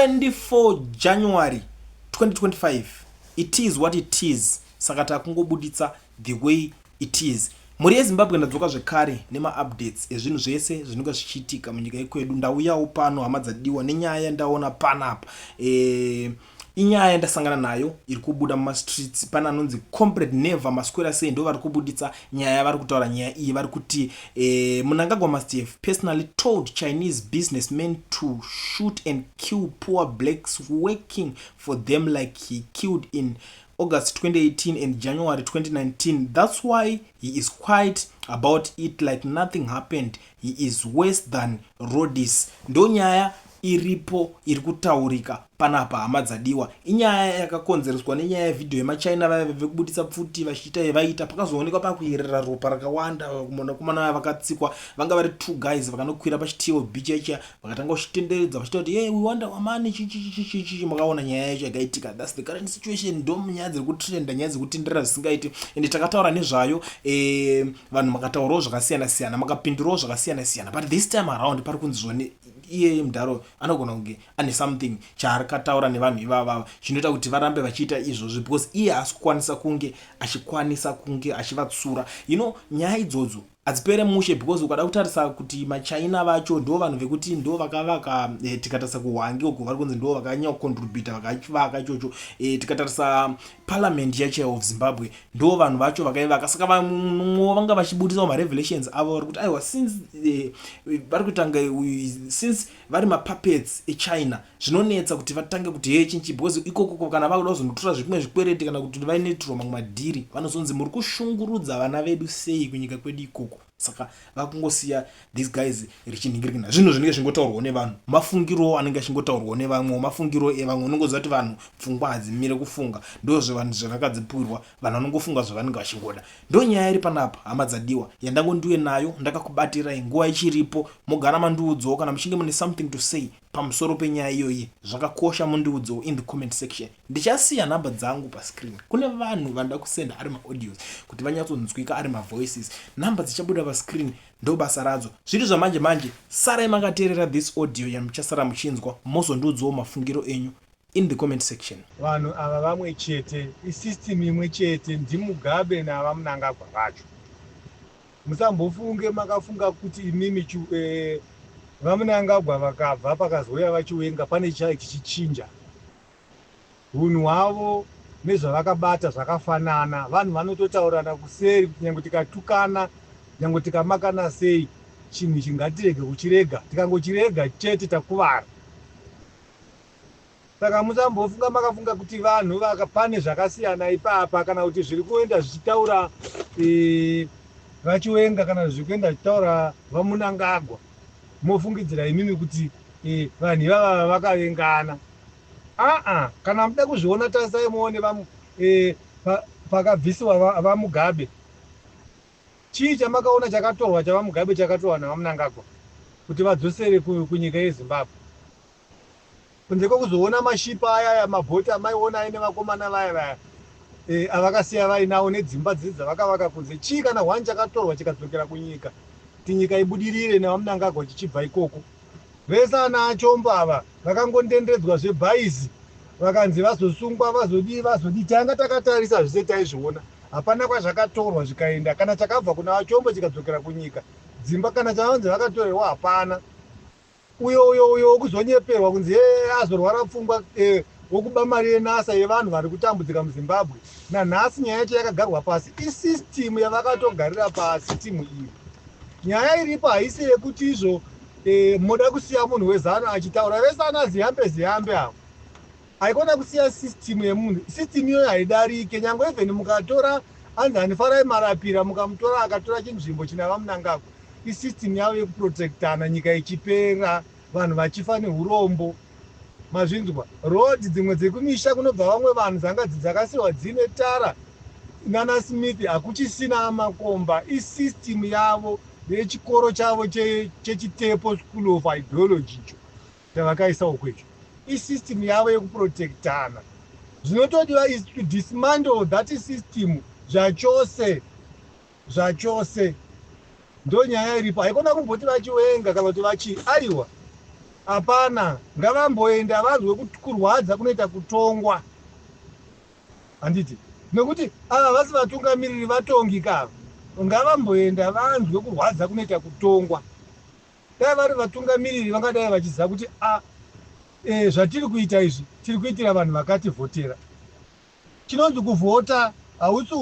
24 January 2025. It is what it is, saka takungobuditsa the way it is. Mhuri yeZimbabwe, ndadzoka zvekare nemaupdates ezvinhu zvese zvinenge zvichiitika munyika yekwedu. Ndauyawo pano, hama dzadiwa, nenyaya yandaona panapa. Inyaya yandasangana nayo iri kubuda mumastreets. Pane anonzi Comrade Never Maswera Sei, ndo vari kubuditsa nyaya. Vari kutaura nyaya iyi, vari kuti Mnangagwa must have personally told Chinese businessmen to shoot and kill poor blacks working for them like he killed in August 2018 and January 2019. That's why he is quiet about it like nothing happened. He is worse than Rhodes. Ndo nyaya iripo iri kutaurika panapa, hama dzadiwa. Inyaya yakakonzereswa nenyaya yevhidhiyo yemaChina vaya vekubudisa pfuti vachiita yevaita. Pakazoonekwa pakuyerera ropa rakawanda. Vakomana vaya vakatsikwa vanga vari two guys, vakanokwira pachiTLB chaicha, vakatanga kuchitenderedza vachiita kuti, "Hey, we want our money," chichichichichi. Makaona nyaya yacho yakaitika. That's the current situation. Ndo nyaya dziri kutrenda, nyaya dziri kutenderera zvisingaiti, ende takataura nezvayo. Vanhu makataurawo zvakasiyana siyana, makapindurawo zvakasiyana siyana, but this time around pari kunzi zvone iye mudharo anogona kunge ane something chaakataura nevanhu ivavava chinoita kuti varambe vachiita izvozvo, because iye haasi kukwanisa kunge achikwanisa kunge achivatsura. Nyaya idzodzo hadzipere mushe, because ukada kutarisa kuti maChina vacho ndo vanhu vekuti ndo vakavaka. Tikatarisa kuHwange uko, vari kunzi ndo vakanyanya kucontributa vakachivaka ichocho. Tikatarisa Parliament yacho of Zimbabwe, ndo vanhu vacho vakaivaka. Saka vamwewo vanga vachibudisawo marevelations avo, vari kuti aiwa, since vari kutanga, since vari mapuppets eChina, zvinonetsa kuti vatange kuti he chinchi, because ikoko kana vakuda kuzondotora zvimwe zvikwereti kana kuti vainetirwa mamwe madhiri, vanozonzi muri kushungurudza vana vedu sei kunyika kwedu ikoko. Saka vakungosiya these guys richinhingirikina. Zvinhu zvinenge zvingotaurwawo nevanhu, mafungiro anenge achingotaurwawo nevamwewo, mafungiro evamwe. Unongoziva kuti vanhu pfungwa hadzimire kufunga, ndo zvevanhu zvavakadzipurwa. Vanhu vanongofunga zvavanenge vachingoda. Ndo nyaya iri panapa, hama dzadiwa, yandangondiwe nayo. Ndakakubatirai nguva ichiripo. Mogara mandiudzawo kana muchinge mune something to say pamusoro penyaya iyoyi. Zvakakosha mundiudzewo in the comment section. Ndichasiya nhamba dzangu pascreen kune vanhu vanoda kusenda ari maaudios kuti vanyatsonzwika ari mavoices. Nhamba dzichabuda pascreen, ndo basa radzo. Zviri zvamanje manje, sarai makateerera this audio yamuchasara muchinzwa, mozondiudzawo mafungiro enyu in the comment section. Vanhu ava vamwe chete, isystem imwe chete, ndiMugabe navaMnangagwa vacho. Musambofunge makafunga kuti imimi vaMnangagwa vakabva, pakazouya vaChiwenga, pane chai chichichinja. Unhu hwavo nezvavakabata zvakafanana. Vanhu vanototaurana kuseri kuti nyange tikatukana, nyange tikamakana sei, chinhu ichi ngatirege kuchirega. Tikangochirega chete, takuvara. Saka musambofunga makafunga kuti vanhu pane zvakasiyana ipapa, kana kuti zviri kuenda zvichitaura vaChiwenga kana zviri kuenda zvichitaura vaMnangagwa, mofungidzira imimi kuti vanhu ivava vakavengana. Aa, kana muda kuzviona, tarisai muone pakabvisiwa vaMugabe. Chii chamakaona chakatorwa chavaMugabe, chakatorwa navaMnangagwa kuti vadzosere kunyika yeZimbabwe, kunze kwekuzoona mashipa ayaya, mabhoti amaiona aine vakomana vaya vaya avakasiya vainawo nedzimba dzidzi dzavakavaka kunze? Chii kana hwani chakatorwa chikadzokera kunyika kuti nyika ibudirire navaMnangagwa chichibva ikoko? Vese ana aChombo ava vakangondendedzwa zvebhaizi, vakanzi vazosungwa, vazodii, vazodii. Tanga takatarisa zvese, taizviona. Hapana kwazvakatorwa zvikaenda. Kana chakabva kuna vaChombo chikadzokera kunyika, dzimba kana chavanzi vakatorerwa, hapana. Uyo wokuzonyeperwa kunzi azorwara pfungwa, wokuba mari yeNSSA yevanhu vari kutambudzika muZimbabwe, nanhasi nyaya yacho yakagarwa pasi. Isystem yavakatogarira pasi timu iyi. Nyaya iripo haisi yekuti izvo moda kusiya munhu weZANU achitaura. Vese ana Ziyambi Ziyambi avo, haikona kusiya system yemunhu. System iyoyo haidarike, nyange even mukatora anzi anifarai Marapira, mukamutora akatora chinzvimbo china vaMnangagwa. Isystem yavo yekuprotectana, nyika ichipera, vanhu vachifa neurombo. Mazvinzwa? Road dzimwe dzekumisha kunobva vamwe vanhu dzanga dzakasiyiwa dzine tara nana Smith, hakuchisina makomba. Isystem yavo yechikoro chavo cheChitepo School of Ideology icho chavakaisa uko icho, isystem yavo yekuprotectana. Zvinotodiwa is to dismantle that system zvachose zvachose. Ndo nyaya iripo. Haikona kumboti vaChiwenga kana kuti vachi, aiwa. Hapana, ngavamboenda vanzwe kurwadza kunoita kutongwa. Handiti nekuti ava vasi vatungamiriri, vatongi kava. Ngavamboenda vanzwe kurwadza kunoita kutongwa. Dai vari vatungamiriri, vangadai vachiziva kuti a zvatiri kuita izvi tiri kuitira vanhu vakativhotera. Chinonzi kuvhota hausi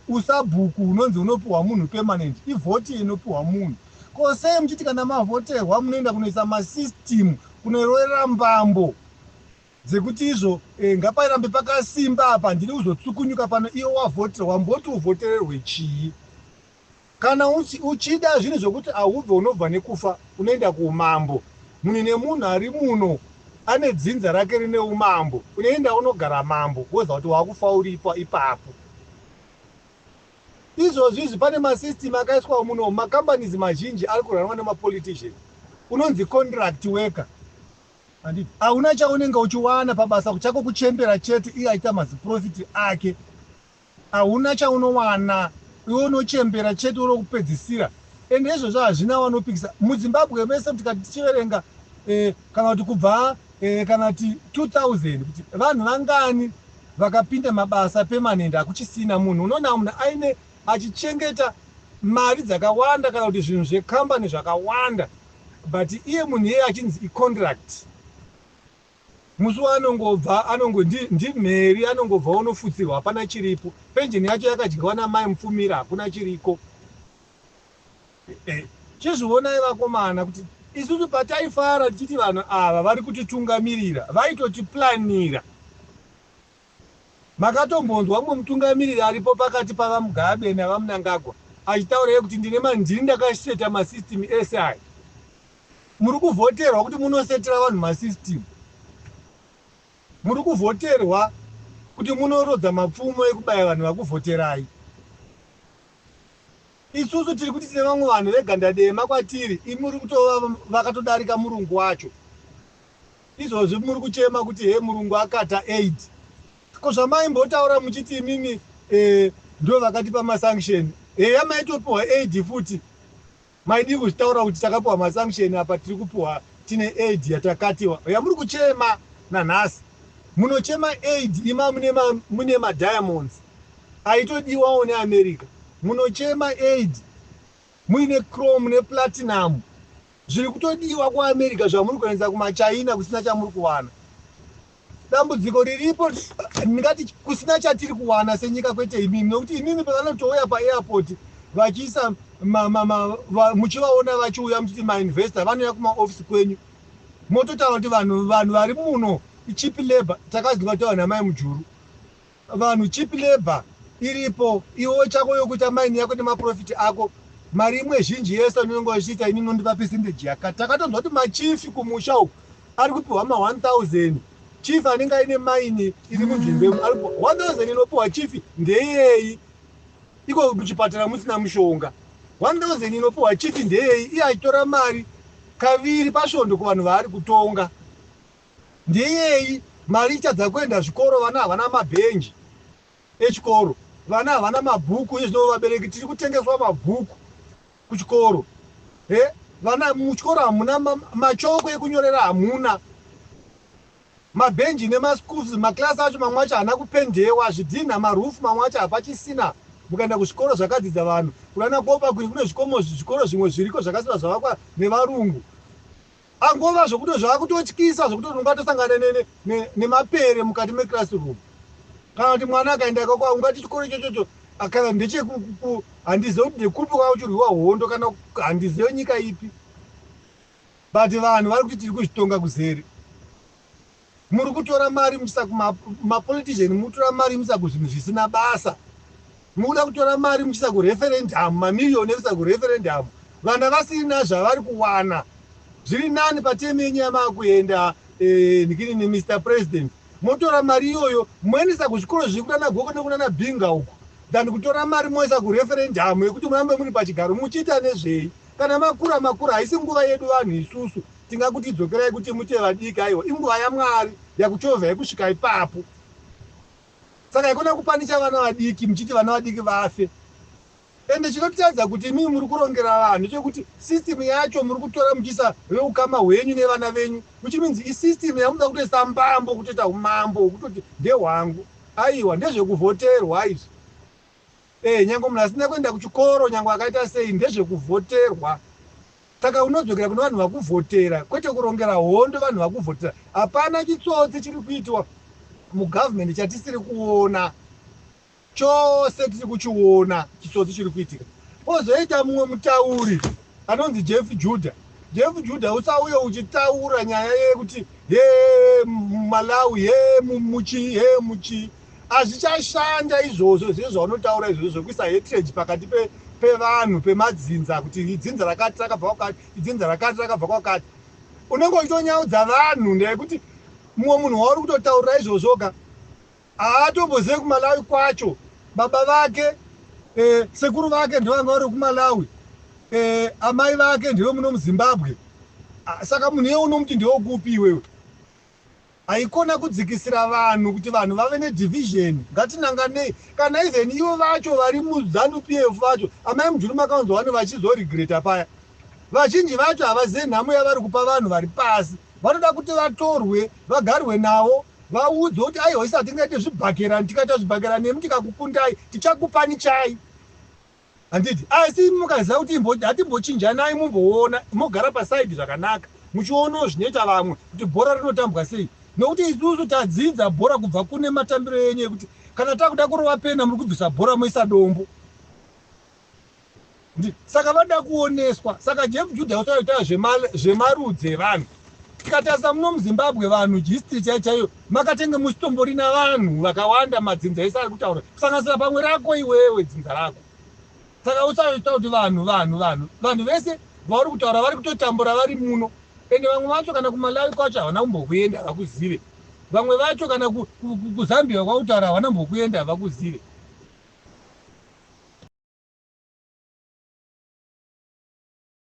usabhuku unonzi unopiwa munhu permanent, ivhoti inopiwa munhu. Ko sei muchiti kana mavhoterwa munoenda kunoisa masystem, kunoroera mbambo dzekuti izvo ngaparambe pakasimba apa, handidi kuzotsukunyuka pano? Iwe wavhoterwa, wamboti uvhotererwe chii? Kana uchida zvinhu zvokuti haubve, unobva nekufa, unoenda kuumambo. Munhu nemunhu ari muno ane dzinza rake rine umambo. Unoenda unogara mambo, woziva kuti wakufa uripo ipapo. Izvozvi izvi pane masystem akaiswa muno. Macompanies mazhinji ari kurunwa nemapolitician. Unonzi contract worker, handiti? Hauna chaunenge uchiwana pabasa chako, kuchembera chete. Iye aita maziprofit ake, hauna chaunowana iwe, unochembera chete urokupedzisira. Ende izvozvo hazvina vanopikisa muZimbabwe mese. Tikati tichiverenga kana kuti kubva kana kuti 2000, kuti vanhu vangani vakapinda mabasa permanent, hakuchisina munhu. Unoona munhu aine achichengeta mari dzakawanda kana kuti zvinhu zvekambani zvakawanda, but iye munhu iyeye achinzi icontract. Musi waanongobva anongo ndimheri, anongobva unofutsirwa, hapana chiripo. Penjeni yacho yakadyiwa namai Mupfumira, hakuna chiriko. Chizvionai vakomana, kuti isusu pataifara tichiti vanhu ava vari kutitungamirira, vaitotiplanira. Makatombonzwa mumwe mutungamiriri aripo pakati pavaMugabe navaMnangagwa achitaura kuti ndine mandini, ndakaseta masystem ese aya. Muri kuvhoterwa kuti munosetera vanhu masystem? Muri kuvhoterwa kuti munorodza mapfumo ekubaya vanhu vakuvhoterai? Isusu tiri kuti tine vamwe vanhu veganda dema kwatiri, imi muri kutova vakatodarika murungu wacho. Izvozvi muri kuchema kuti he, murungu akata aid. Ko zvamaimbotaura muchiti imimi ndo vakatipa masanction? Heya, maitopiwa aid futi. Maidii kuzvitaura kuti takapiwa masanction apa tiri kupiwa, tine aid yatakatiwa yamuri kuchema nanhasi? Munochema aid ima mune madiamonds aitodiwawo neAmerica. Munochema aid muine chrome neplatinum zviri kutodiwa kuAmerica, zvamuri kuendesa kumaChina kusina chamuri kuwana. Dambudziko riripo, ndingati kusina chatiri kuwana senyika, kwete imimi, nokuti imimi pavanotouya paairport vachiisa, muchivaona vachiuya muchiti mainvestor, vanouya kumaofisi kwenyu, mototaura kuti vanhu vari muno cheap labor. Takaziva kutaura namai Mujuru, vanhu cheap labor iripo. Iwe chako yokuita maini yako nemaprofit ako, mari imwe zhinji yese unenge uchiita, ini inondipa percentage yakati. Takatonzwa kuti machief kumusha uku ari kupiwa ma1000. Chief anenge aine maini iri munzvimbo 1000 inopiwa chief ndeyei, iko muchipatara musina mushonga? 1000 inopiwa chief ndeyei, iye achitora mari kaviri pasvondo kuvanhu vaari kutonga? Ndeyei mari ichadza kuenda zvikoro? Vana havana mabhenji echikoro, vana havana mabhuku. Izvino vabereki tiri kutengeswa mabhuku kuchikoro. Vana muchikoro hamuna machoko ekunyorera, hamuna mabhenji nemaschools, maklasi acho mamwe acho haana kupendewa, zvidhinha, maroof mamwe acho hapachisina. Mukaenda kuzvikoro zvakadzidza vanhu kunana Kopa kuri kune zvikomo, zvikoro zvimwe zviriko zvakasiwa zvavakwa nevarungu, angova zvokuti zvaakutotyisa, zvokuti ungatosangana nemapere mukati meclassroom. Kana kuti mwana akaenda ikoko, ungati chikoro ichochocho kana ndecheku, handizive kuti ndekupi kwauchirwiwa hondo, kana handizive nyika ipi, but vanhu vari kuti tiri kuzvitonga kuzere. Muri kutora mari muchisa kumapolitician, mukutora mari muchisa kuzvinhu zvisina basa. Mukuda kutora mari muchisa kureferendum, mamiriyoni ekuisa kureferendum, vana vasina zvavari kuwana. Zviri nani paterm yenyu yamaakuenda nikinini, Mr President, motora mari iyoyo moendesa kuzvikoro zviri kunana Goko nekunana Binga uku, than kutora mari moisa kureferendum yekuti murambe muri pachigaro. Muchiita nezvei kana makura? Makura, haisi nguva yedu vanhu isusu tingakuti dzokerai kuti mute vadiki. Aiwa, inguva yaMwari yakuchovha yekusvika ipapo. Saka ikona kupanisha vana vadiki muchiti vana vadiki vafe. Ende chinotiratidza kuti imimi muri kurongera vanhu chekuti system yacho muri kutora muchiisa veukama hwenyu nevana venyu, which means isystem yamunoda kutoisa mbambo, kutoita umambo hwekutoti ndehwangu. Aiwa, ndezvekuvhoterwa izvi. Eh, nyange munhu asina kuenda kuchikoro, nyange akaita sei, ndezvekuvhoterwa. Saka unodzokera kune vanhu vakuvhotera, kwete kurongera hondo vanhu vakuvhotera. Hapana chitsotsi chiri kuitwa mugovernment chatisiri kuona. Chose tiri kuchiona chitsotsi chiri kuitika. Pozoita mumwe mutauri anonzi Jeff Judah. Jeff Judah, usauye uchitaura nyaya yekuti he Malawi, he muchii, he muchii. Hazvichashanda izvozvo zve zvaunotaura izvozvo zvekuisa hatred pakati pevanhu, pemadzinza, kuti idzinza rakati rakabva kwakati, idzinza rakati rakabva kwakati. Unenge uchitonyaudza vanhu ndeyekuti mumwe munhu wauri kutotaurira izvozvoka haatombozive kuMalawi kwacho. Baba vake, sekuru vake ndovanga vari kuMalawi, amai vake ndeve muno muZimbabwe. Saka munhu iye unomuti ndewekupi iwewe? Haikona kudzikisira vanhu kuti vanhu vave nedivision. Ngatinanganei. Kana even ivo vacho vari muZanu PF vacho, amai Mujuru, makaunzwa vanhu vachizoregreta paya. Vazhinji vacho havazive nhamo yavari kupa vanhu vari pasi. Vanoda kuti vatorwe, vagarwe navo, vaudzwe kuti aiwa, isi hatingaite zvibhakerani, tikaita zvibhakerani nemi tikakukundai tichakupani chai, handiti? Asi mukaziva kuti hatimbochinjanai, mumboona mogara pasaidi zvakanaka, muchionawo zvinoita vamwe kuti bhora rinotambwa sei, nokuti isusu tadzidza bhora kubva kune matambiro enyu ekuti kana takuda kurova pena muri kubvisa bhora moisa dombo. Saka vanoda kuoneswa. Saka Jeff Judah, usaita zvemarudzi evanhu. Tikatarisa muno muZimbabwe, vanhu history chaiyo chaiyo, makatenge musitomborina vanhu vakawanda. Madzinza ese ari kutaura, kusanganisira pamwe rako iwewe, dzinza rako. Saka usaita kuti vanhu vanhu vanhu vanhu vese vauri kutaura vari kutotambura vari muno. Ende vamwe vacho kana kuMalawi kwacho havana kumbokuenda, havakuzive. Vamwe vacho kana kuZambia kwakutaura havana kumbokuenda, havakuzive.